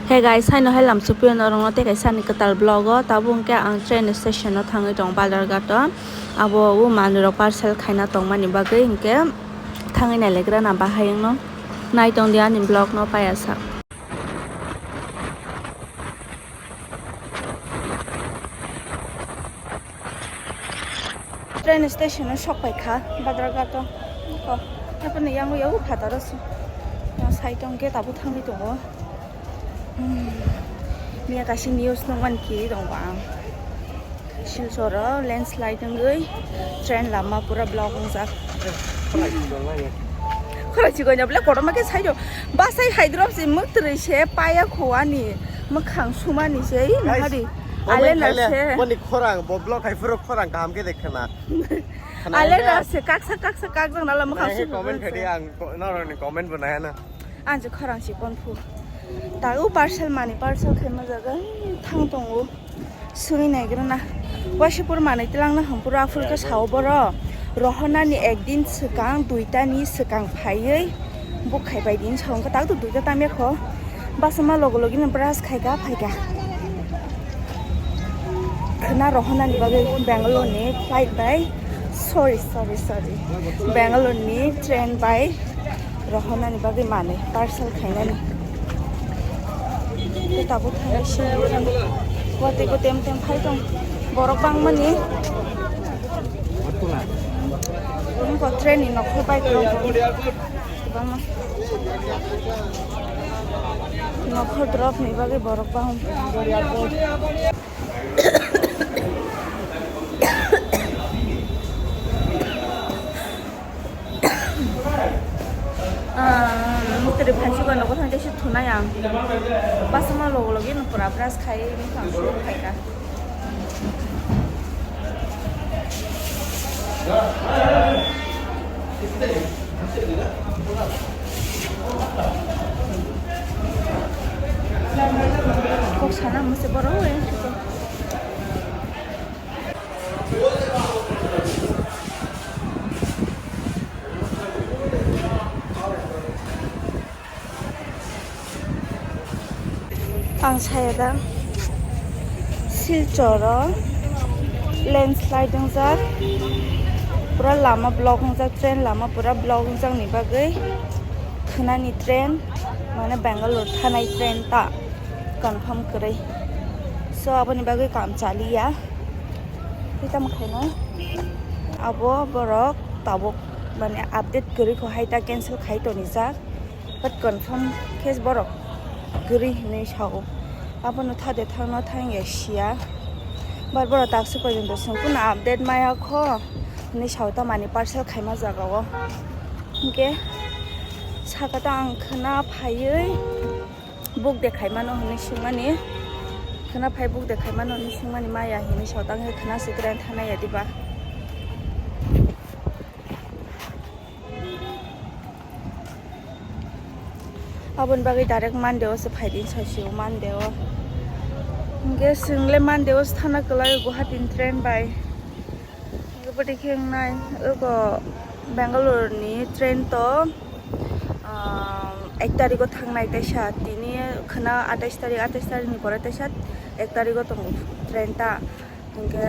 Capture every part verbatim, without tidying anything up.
Hey guys, haino hai lam supri norokno tei kaisa ni kwtal vlog o. Tabuk hwnkhe ang train station o thangwi tong Badharghat o. Abo o manwi rok parcel khaina tongmani bagwi hwnkhe thangwi nailaikra na bahai wngno. Nai tong di ani vlog no payasa. Train station o sok pai kha Badharghat o. Ko, haphano yang o yago phataro se. Yang side o hwnkhe tabuk thangwi tongo. Hmm. Miya kaisa news nukmani kiri tongo ang. Silchor o landslide wngwi train lama pura block wngjak. Khorang chikon ya bole kotorma khe side o. Basai hai drop se mwtwrwi se paya kho ani mwkhang sumani se. Ih, guys, nahari. Comment Alena khaile, se. Boni khorang bo block hai phuru khorang kaham khe de khna. Alena se kaksa kaksa kakjak nala mwkhang sumani comment khaidi se. Ang ko-, norokni comment bo naya na. Ang je khorang chikon phu. Tago parcel mani parcel khaima jaga thang tongo. Sungwi naigrana. Waisipur manwi twlangna hwnphuru aphuru khe sao borok. Rohonani ekdin swkang, duitani swkang phaiwi book khai bai di hinwi sao. Wngkha tak to duita tamya kho. Bachama logo logino brush khaika phaika. Khwna rohonani bagwi Bangalore ni flight bai, sorry, sorry, sorry, Bangalore ni train bai. Rohornani bagwi manwi parcel khainani. Tei tabuk thangwi sini watwi bo tem tem phai tong. Borok bangmani. Wngkha train ni nokho bai kwbangma. Nokho drop ni bagwi borok bang. Mukti ri phansi ba nogo thang tei se thunai ang. Bachama logo logi no pura brush khai bwkhang sui khai ka. Kok sana mose borok. Ang saya da Silchoro landslide wngjak, pura lama block wngjak, train lama pura block wngjak ni bagwi khwnani train, mane Bangalore thanai train ta confirm kwrwi, so aboni bagwi kam chaliya. Tei tamo khaino abo borok tabuk mane update kwrwi kho hai ta cancel khai tonijak, but confirm khe borok kwrwi hinwi sao. Abono thade thangno thang ya siya, but borok taksa porjonto chwng phano update maya kho hinwi sao ta mani parcel khaima jaga o. Hinkhe saka ta ang khwna phaiwi. Buk de khai mano hinwi swngmani, khwna phai buk de khai mano hinwi swngmani maya hinwi sao tang khe khwna se train thangnai ya diba. Aboni bagwi direct Monday o se phai di hinwi sao Monday o. Hinkhe chwng le Monday o se thana kwlai Guwahati ni train bai. Bwtwi khe wngnai, oko Bangalore ni train to, ah, ek tarikh o thangnai teisa, tini khwna atais tarikh, atais tarikh ni pore teisa ek tarikh o tongo train ta. Hinkhe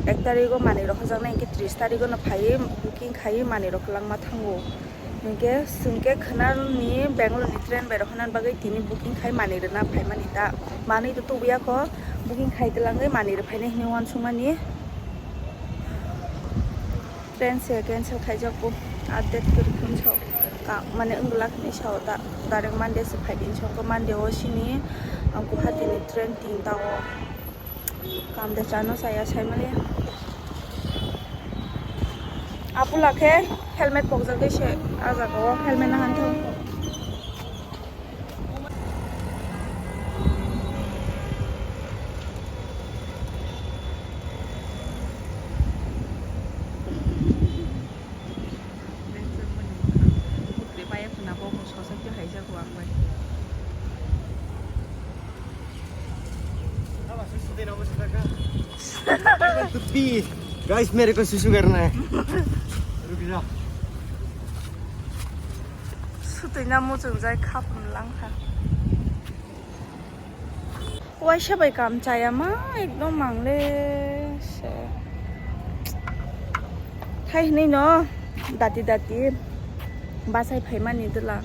ek tarikh o manwi rok hojaknai, hinkhe tris tarikh o no phaiwi booking khaiwi manwi rok kwlangma thango. Hinkhe chwngkhe khwnani Bangalore ni train bai rohornani bagwi tini booking khai manwi rwna phaimani ta. Manwi to tubuya kho, booking khai twlangwi manwi rwphainai hinwi uansukmani. Train se cancel khaijak bo, update kwrwi phone sao. Ka-, mane wngwlak hinwi sao da, direct Monday se phaidi hinwi sao. Monday o sini, ah, Guwahati ni train tinta o. Kam de chano saya saimani. Apula khe helmet pokjagwi se ah jaga o helmet nahan thung. Guys, mere ko susu karna hai. Ruk ja. Sutwi na muchung jai khap lang kha. Waisa bai kam chaya ma ekdom mangle se. Thai hinui no dati dati basai phaimani dwla.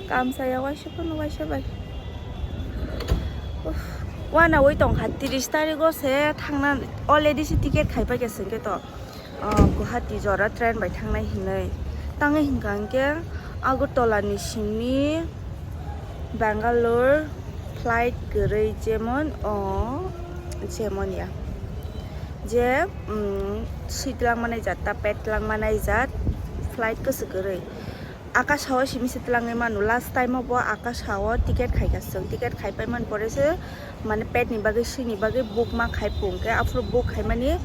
Kam chaya waisa phano waisa bai. Uff, wana oi tongkha tris tarigo se thangna already se ticket khaipai khe sengkhe to. Ah, Guwahati jora train bai thangnai hinui. Tangwi hinkha hinkhe Agartala ni simi Bangalore flight kwrwi jemon, o, jemon ya. Je, mm, swi twlang manai jat, ta pet twlang manai jat, flight kwswk kwrwi. Akasao simi se twlangwi manu, last time o bo Akasao ticket khaikha chwng, ticket khaipai man pore se mane pet ni bagwi, swi ni bagwi book ma khai phung khe, aphuru book khaimani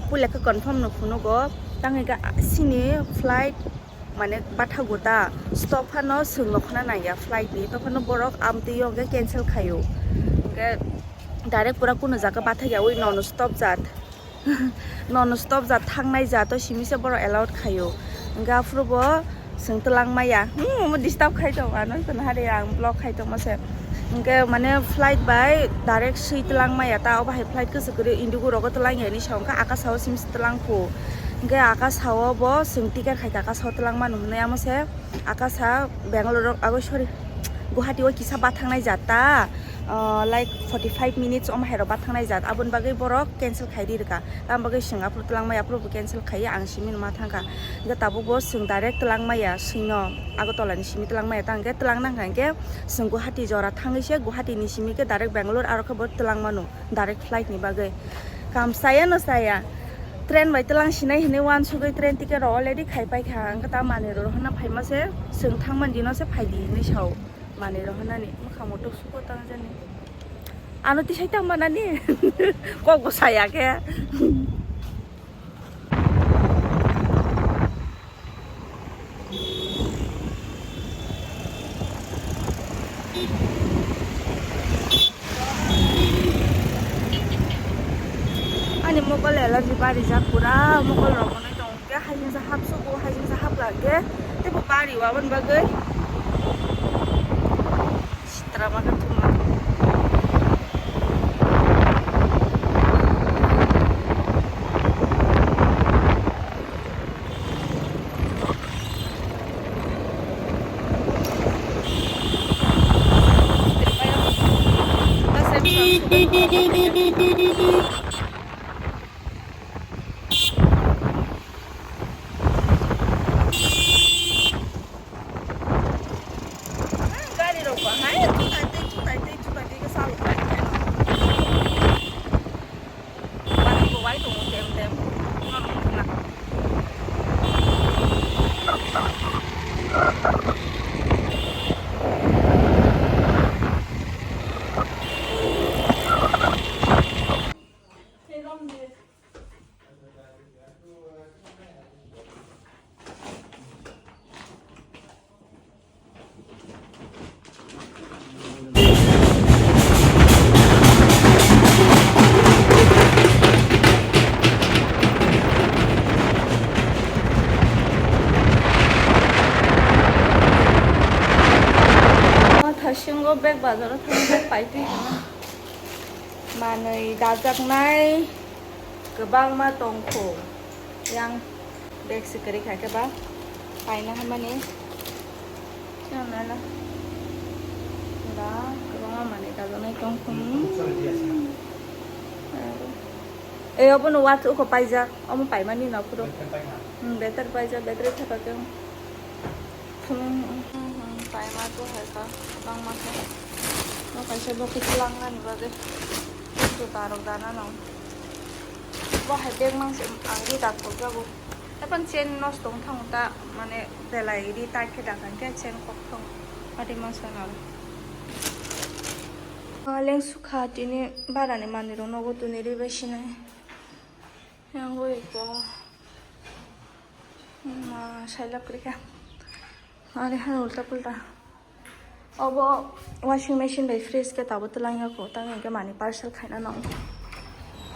puila khe confirm no phunugo, tangwi khe sini flight mane bathago ta, stop phano chwng nokhna nangya flight ni, tophano borok amtwi o hwnkhe cancel khaio, hwnkhe direct pura kunu jaga bathakya ui non stop jat. Non stop jat thangnai jat o simi se borok allowed khaio. Hwnkhe aphuru bo chwng twlang maya. Hmm, omo disturb khai tongo ano, kono hari ang vlog khai tongma se. Hwnkhe mane flight bai direct swi twlang maya ta, obo hai flight kwchwk kwrwi Indigo rogo twlang ya hinwi sa, hwnkhe Akasao simi se twlang phu. Hwnkhe Akasao bo chwng ticket khai kha, Akasao twlang mano hinwi amo se. Akasa Bangalore, oh, sorry, Guwahati o kisa bathangnai jat ta, uh, like forty five minutes om hairo bathangnai jat, aboni bagwi borok cancel khai di rwkha. Tam bagwi chwng aphuru twlang maya, aphuru bo cancel khaiya, ang simi ma thangkha. Hwnkhe tabuk bo chwng direct twlang maya, swino Agartala ni simi twlang maya, ta hwnkhe twlang nangkha hwnkhe chwng Guwahati jora thangwi se, Guwahati ni simi khe direct Bangalore, aro khe bo twlang mano. Direct flight ni bagwi. Kam chaya no chaya. Train bai twlang sinai hinwi uansugwi train ticket rok already khai paikha. Hwnkhe ta manwi rok rohorna phaima se, chwng thangmani dino se phaidi hinwi sao. Manwi rohornani mwkhang mutuk suko tangjani. Ano tisai tangma nani? Kok bo saya khe. Ani mokol allergy barijak pura, mokol rok monai tongo khe, haisingsa hapsugo, haisingsa hapla khe, teibo bari o aboni bagwi sitra ma khe thumma. Gari rok bahai chutai tei chutai tei chutai tei khe salok pai khe no. Wati bo wai tongo tem tem. Nono wngkha. Thasingo bag bazaro thangwi bag paitwi hwnwi manwi dajaknai kwbangma tongkho yang. Bag se kwrwi kha khe ba paina hamani. Chana na. Da kwbangma manwi dajaknai tongkho. E obo no watch uko paijak. Omo paimani no phuru. Hmm, better paijak, better thapa khe. Hmm, hmm, hmm, paima to hai kha. Bangma khe. No kaisa bo khe twlang nani bagwi. Juta rok dana no. Bo hai bag mang se ang ri dak kok jago. Epan chain nosto wng thango ta, mane belai ri tight khe dak khe chain kok thango. Adi ma sana. Leng sukha tini barani manwi rok nogo tuni ri bai sinai. Yang oi ko. Ma sailap kri kha. Are ha ulta pulta. Obo washing machine bai fridge khe tabuk twlang ya kho, tang hwnkhe mani parcel khaina nang.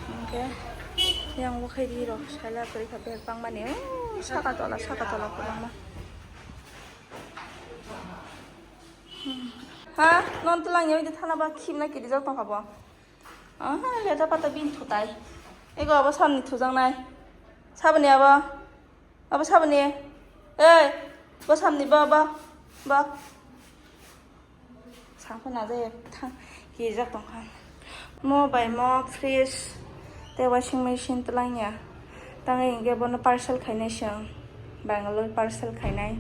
Hwnkhe yang bo khai di rok saila kwrwi kha bag bangmani, oh, saka tola, saka tola kwbangma. Hmm. Ha? Non tlang yawi de thana ba khim na kiri jak tong kha bo. Aha, leta pata bin thutai. Ego abo samni thujaknai. Saboni abo. Abo saboni. Ei, bo samni bo, bo, bo. Sangkho na jaya thang, kijak tong kha. Mo bai mo fridge tei washing machine twlang ya. Tangwi hinkhe bono parcel khainai se ang. Bangalore parcel khainai.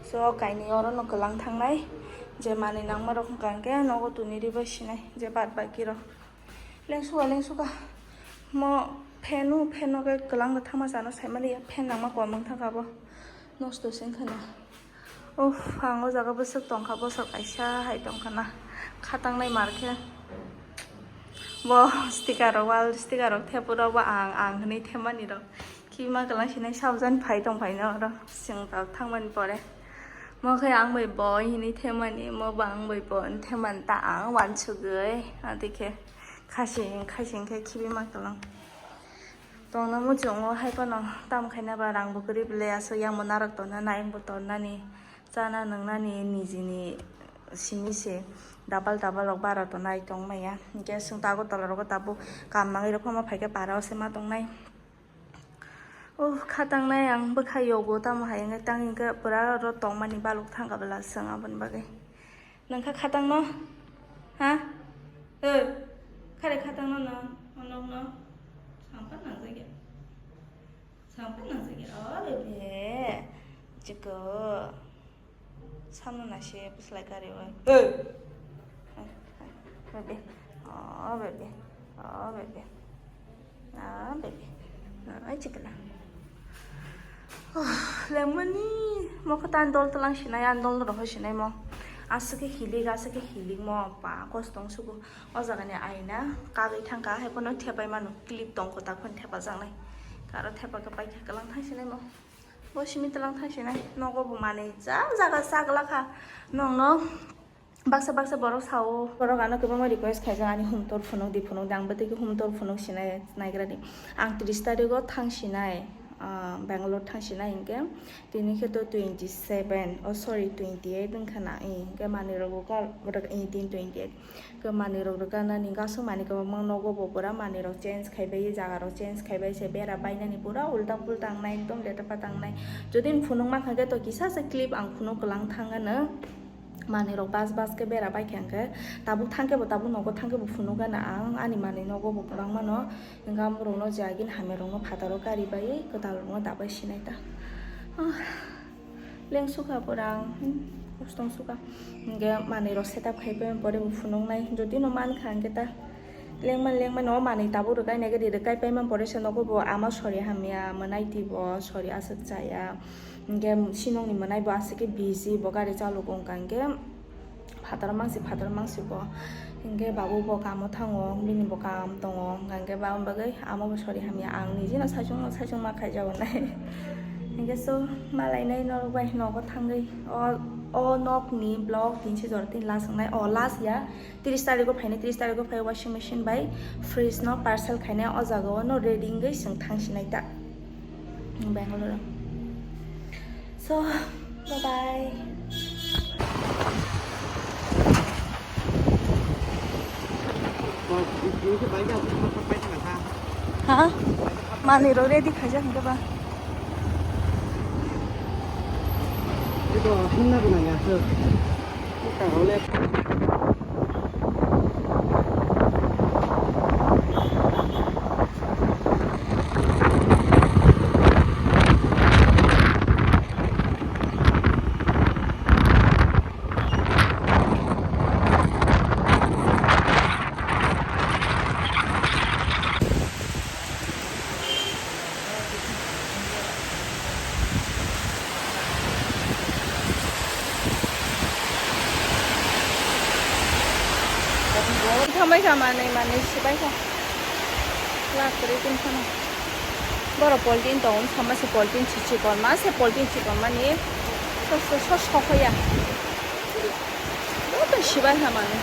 So, kainwi oro no kwlang thangnai. Je manwi nangma rok hwnkha hinkhe nogo tuni ri bai sinai. Je bad baki rok. Lengsuka, lengsuka. Mo fan o, fan o khe kwlang rok thangma chano saimani ya. Fan nangma kwmwng thangkha bo. Nosto se wngkha na. Uff, ang o jaga bwswk tongkha, bosor kaisa hai tongkha na. Khatangnai mar khe. Bo sticker rok, wall sticker rok thepura bo ang, ang hinwi thepmani rok. Kima kwlang sinai sabjani phai tongphai na oro. Chwng tok thangmani pore. Mo khe ang bai bo hinwi thepmani, mo bo ang bai bo hinwi thepmani ta ang uansugwi. Adikhe khasing, khasing khe khibi ma kwlang. Tongna muchungo hai phano tam khaina ba rang bo kwrwi belai aswk yang bo narwk tonna nai wng bo tonnani chana nwngnani nijini simi se double double rok bara tonai tong maya. Hinkhe chwng ta Agartala rogo tabuk kam nangwi rok phano phaikhe para o se ma tongnai. Oh, khatangnai ang bwkha yogo tamo hai wngwi tang hinkhe pura oro tongmani baluk thangkha bwla chwng aboni bagwi. Nangkha khatangno? Ha? Oi, khare khatangno no? Onokno? Sampan nangjakya. Sampan nangjakya. O bebe. Chikon. Samno naishe bwslai kari oi. Oi. Bebe. O bebe. O bebe. Ah, baby. Ah, chikla. Oh, lemoni. Mo kata andol talang sinai, andol roho sinai mo. Asake hilik, asake hilik mo. Pa, kostong sugu. O jaga ni aina. Kagwi thangka, hai pono thepai mano. Clip tong kota khon thepa jangnai. Karo thepa ka pai kha kalang thang sinai mo. Bo simi talang thang sinai. Nogo bo manwi. Ja jaga chagla kha. Nong no. Baksa baksa borok sao, borok ano kwbangma request khaijak, ani humtor phunuk di, phunuk di, ang bwtwi khe humtor phunuk sinai naigra di. Ang tris tarigo thang sinai, ah, Bangalore thang sinai hinkhe, tini khe to twenty seven, oh sorry, twenty eight wngkha na, eh, hinkhe manwi rok rwkha, rwk-, eighteen twenty eight, khe manwi rok rwkha nani gasuk manwi kwbangma nogo bo pura manwi rok change khaibai, jaga rok change khaibai se, bera bainani pura ulta pulta wngnai, ekdom leta pata wngnai. Jodi phunuk mankha khe to kisa se clip ang phunuk kwlang thang gana. Manwi rok bas bas khe bera bai khe hwnkhe tabuk thang khe bo tabuk nogo thang khe bo phunuk gana ang ani manwi nogo bo kwbangma no hwnkhe amorok no je agini hamya rok no phataro kari bai kwtal rok no dabai sinai ta. Ah, leng sukha pura ang, hmm, kostong sukha. Hwnkhe manwi rok setup khai pai pore bo phunuk nai jodi no mankha hwnkhe ta lengma lengma no manwi tabuk rwkai nai gadi rwkai pai man pore se nogo bo ama sori hamya mwnai twi bo sori aswk chaya. Hingke sinokni mwnai bo aswk khe busy, bo gari chalok wngkha hingke phataro mangsi, phataro mangsi bo. Hingke babu bo kamo thango, bini bo kam tongo, hingke ba bagwi amo bo sori hamya, ang nijino saichung saichung ma khaijago nai. Hingke so malainai norok bai nogo thangwi o, o nokni vlog tinsi jora tin last wngnai, o last ya. Tris tarigo phainai, tris tarigo phai washing machine bai fridge no parcel khainai, o jaga o no ready wngwi chwng thang sinai ta Bangalore o. So, bye bye. Ha? Manwi rok ready khaijak hwnkhe ba? Ito, himna gwnang ya, sir. Buka hole. Thambai kha manwi manwi sibai kha. Lak kwrwi tong phano. Borok poltin tongo, sama se poltin si chikon ma se poltin chikon mani. So so so so khoya. Joto sibai kha manwi.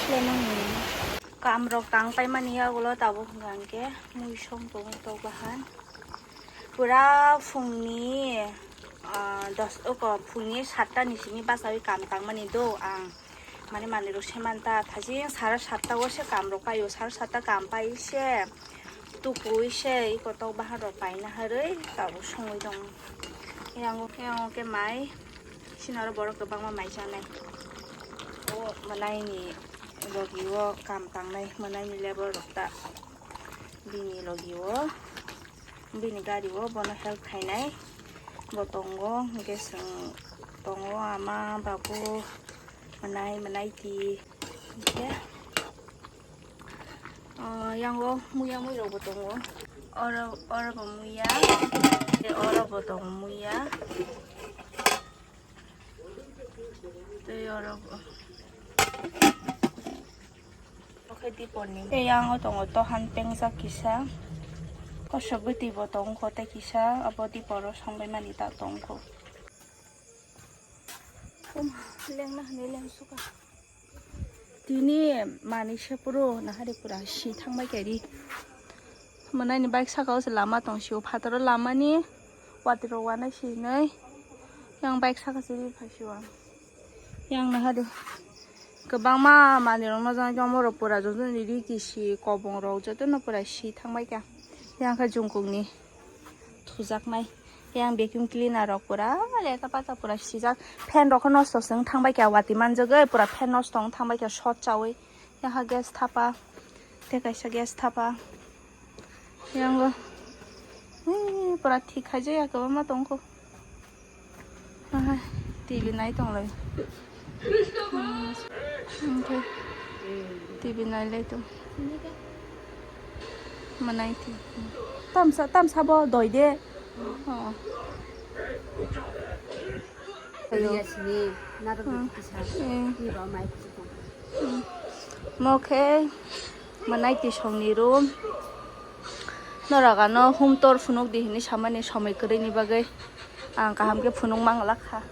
Slemani. Kam rok tang pai mani ya ulo tabuk hwnkha hwnkhe mui song tongo tok bahan. Pura phungni, ah, dos, oko phungni satta ni simi bachawi kam tangmani do ang. Mane manwi rok se manta, thajing sara satta o se kam rok paio, sara satta kam pai se, tukui se, iko tok bahan rok paina harwi tabuk songwi tong. Yango, yango ke mai, sinaro borok kwbangma mai chanai. O mwnai ni logi o kam tangnai, mwnai ni level rok ta bini logi o. Bini gari o bono help khainai bo tongo, hwnkhe chwng tongo ama babu mwnai mwnai ti hwnkhe, ah, yango muya mui rok bo tongo, oro oro bo muya, tei oro bo tongo muya. Tei oro bo. Oke, dipor ni. Tei yang o tongo tohan pengjak kisa. Kosok bwtwi bo tongkho tei kisa abo dipor o songbai mani ta tongkho. Toma, lengna hwnwi lengsuka. Tini manwi sepuro nahari pura si thangbai kari. Mwnai ni bike saka o se lama tong sio, phataro lama ni watwi rok wanai sinai. Yang bike saka se ri phai sio ang. Yang nahari kwbangma manwi rok no jang jang morok pura joto ni ri kisi kobong rok joto no pura si thangbai kha. Yang kha jungkuk ni thujaknai. Yang vacuum cleaner rok pura leta pata pura sijak. Fan rok nosto se wng thangbai kha, watwi manjagwi pura fan nosto wng thangbai kha short chawi. Yang ha gas thapa, tei kaisa gas thapa. Yang o, ee, pura thik khaijak ya kwbangma tongkho. Aha, T V nai tonglai. Hmm, okay. T V nai lai tong. Manai ti. Tamsa, tamsa bo doi de. Oh. Hello. Iya sini, narok Hmm. Bisa. Eh. Ni ba mai kuchuk. Hmm. Mo khe manai ti song ni room. Norok ano hum tor phunuk di hinwi samani somoi kwrwi ni bagwi ang kaham khe phunuk mang lakha.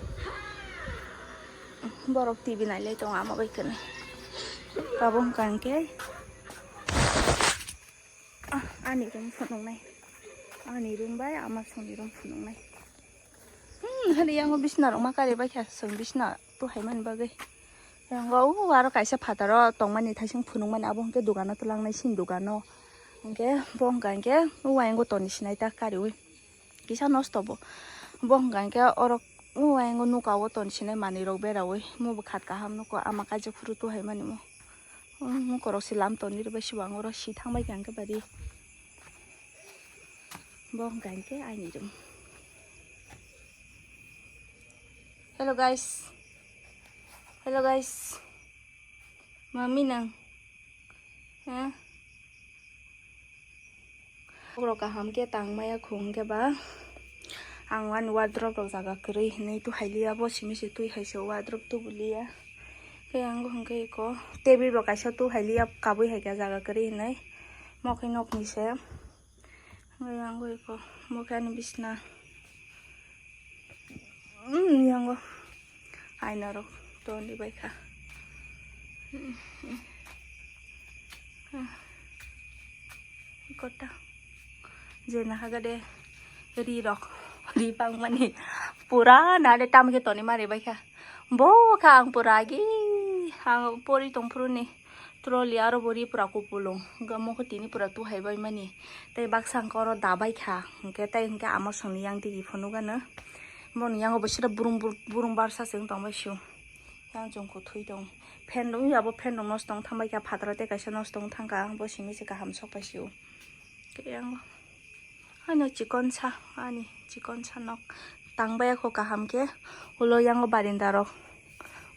Borok T V nai lai tongo ama bai kwrwi. Abo hwnkha hwnkhe, ah, ani room phunuknai. Ani room bai ama songni room phunuknai. Hmm, hali yango bisna rok ma kari bai kha, chwng bisna tu hai mani bagwi. Yango o aro kaisa phataro tongmani thaising phunukmani abo hwnkhe dogano twlangnai sini dogano. Hwnkhe bo hwnkha hwnkhe o ayang toni sinai ta kariwi. Kisa nosto bo. Bo hwnkha hwnkhe oro o ayang nuka o toni sinai manwi rok berawi. Mo bo khat kaham nuko ama kaijak phuru tu hai mani mo. O mukorok se lam toni rwbai sibo ang oro si thangbai kha hwnkhe bari. Bo hwnkha hwnkhe ani room. Hello guys. Hello guys. Mami nang. Eh? Borok kaham khe tang maya khung khe ba. Ang ani wardrobe rok jaga kwrwi hinwi tu hai liya bo simi se twi hai se wardrobe tu buliya. Khe ang hwnkhe iko table rok kaisa tu hai liya kabui hai khe jaga kwrwi hinwi. Mo khe nokni se. Hwnkhe yang ui ko, bo khe ani bisna. Hmm, yango aina rok toni bai kha. Kota. Je nahaga de ri rok, ri pang mani pura nade tam khe toni mari bai kha. Bo kha ang pura agi, ang pori tong phuru ni. Trolley aro bo ri pura kupulung. Hwnkhe mo khe tini pura tu hai bai mani. Tei baksa hwnkhe oro dabai kha. Hwnkhe tei hwnkhe ama songni yang digi phunuk gana. Boni yango bo sida burum bur-, burum barsa se wng tong bai sio. Yang chwng kho thui tong. Fan rok wngya bo fan rok nosto wng thang bai kha. Phataro tei kaisa nosto wng thang kha. Ang bo simi se kaham sok pai sio. Tei yango. Ano chikon sa, ani chikon sa nok tang bai kho kaham khe, ulo yango barinda rok,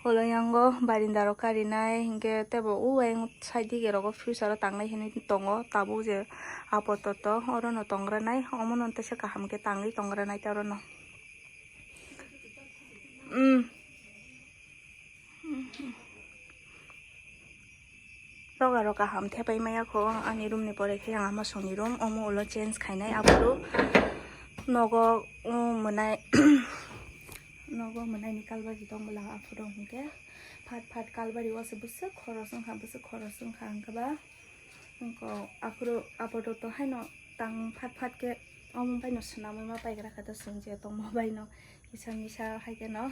ulo yango barinda rok karinai, hinkhe teibo o ayang side dige rogo future o tangnai hinwi tongo, tabuk je apototo oro no tong rwnai, omo no teisa kaham khe tangwi tong rwnai ta oro no. Hmm. Roga roga ham thepai maya kho ani room ni pore khe ang ama songni room omo ulo change khainai aphuru nogo, um, mwnai nogo mwnai ni kalbari tong bwla aphuru hinkhe phat phat kalbari o se bwswk khoros wngkha bwswk khoros wngkha hinkhe ba wngkha aphuru apototo haino tang phat phat khe Omo bai no swnamwi ma paigra kha to, chwng je tongma bai no kisa misa hai khe no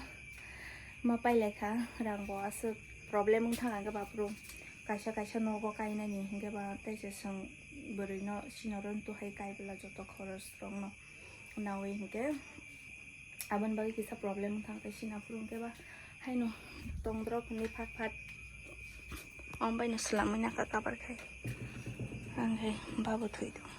ma pailai kha. Rang bo aswk problem wng thang ang khe bapro, kaisa kaisa nogo kainani hinkhe ba tei se chwng bwrwi no sino ron tu hai kai bwla joto khoros rok no nawi hinkhe aboni bagwi kisa problem wng thang khe sina phuru hinkhe ba haino tongdrok hinwi phat phat. Om bai no swlamwi nakha kabar khai. Ang hai babu thwi tong.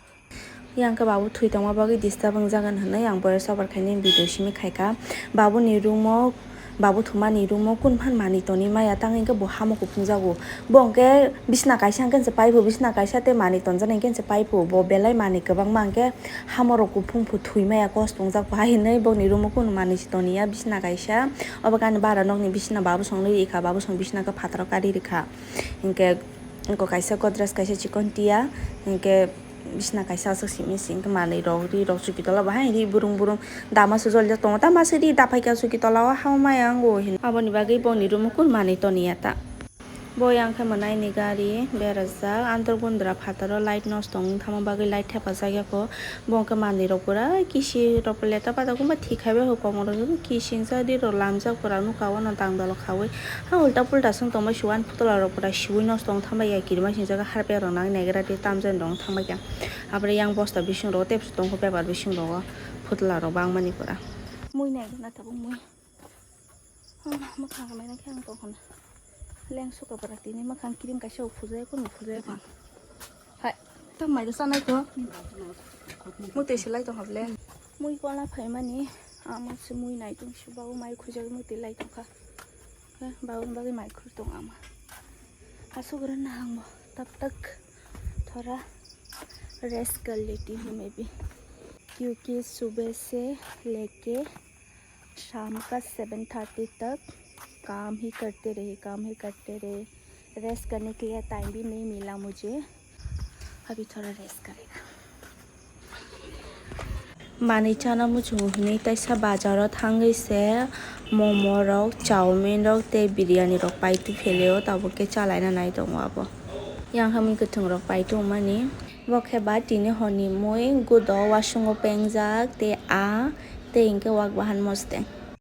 Yang khe babu thwi tongma bagwi disturb wng jagan hwnwi ang boyar sobar khainai video simi khaikha. Babu ni room o, babu thumani room o kun phan manwi toni maya tang hinkhe bo hamo kuphung jago. Bo hinkhe bisna kaisa hinkhe se paibo, bisna kaisa tei manwi tonjak hinkhe se paibo. Bo belai manwi kwbangma hinkhe hamorok kuphung phu thwi maya kosto wngjak bo hai hinwi bokni room o kunu manwi se toniya bisna kaisa. Obo gani bara nokni bisna babu songwi rikha, babu song bisna khe phataro kari rikha. Hinkhe eko kaisa godrej kaisa chikon tiya, hinkhe bisna kaisa aswk simi se hinkhe manwi rok ri rok chuki tola bo hai ri burung burung dama se jolijak tongo ta masa ri daphai kha chuki tola o hama maya wngo hin aboni bagwi boni room o kun manwi toniya ta. Bo yang khe mwnai ni gari berajak, andro gundra phataro light nosto wng thangma bagwi light thepajak ya kho. Bo hwnkhe manwi rok pura kisi rok leta pada kungba thik khai bai kho, kokma rok kisi wngsa di rok lamjak pura nukha, uano dang dolo khaui ha ulta pulta se wng tongma si uan putla rok pura siui nosto wng thangbai ya, kirima sinjak harpek rok nang naigra tei tamjani rok wng thangbai kha. Aboni yang bosta bising rok tei tongkho paper bising rogo putla rok bangmani pura. Mui nai na tabuk mui. Ah, mwkhang rok naina khe ang tongkha na. Leng suka bwrak tini mwkhang cream kaisa bo phujai, kunu phujai kha. Hai, ta mai rw sanai kho. Mui twi se lai tong hable. Mui kola phaimani, amo se mui nai tong si babu mai khujagwi mui twi lai tong kha. He, babu bagwi mai khur tong ama. Asuk rw na ang bo, tab tak thora rest kar leti hu maybe. Kyunki subah se leke शाम का seven thirty तक काम ही करते रहे, काम ही करते रहे। रेस्ट करने के लिए टाइम भी नहीं मिला मुझे। अभी थोड़ा रेस्ट करेगा। Manwi chana muchungo hinwi taisa bazaro thangwi se momo rok, chowmin rok tei biryani rok paitu phelio, tabuk khe chalaina nai tongo abo. Yang hamwi kwthwng rok paitu mani. Bo khe ba tini horni mui, gudo wasung o pengjak tei a tei hinkhe wak bahan mosteng.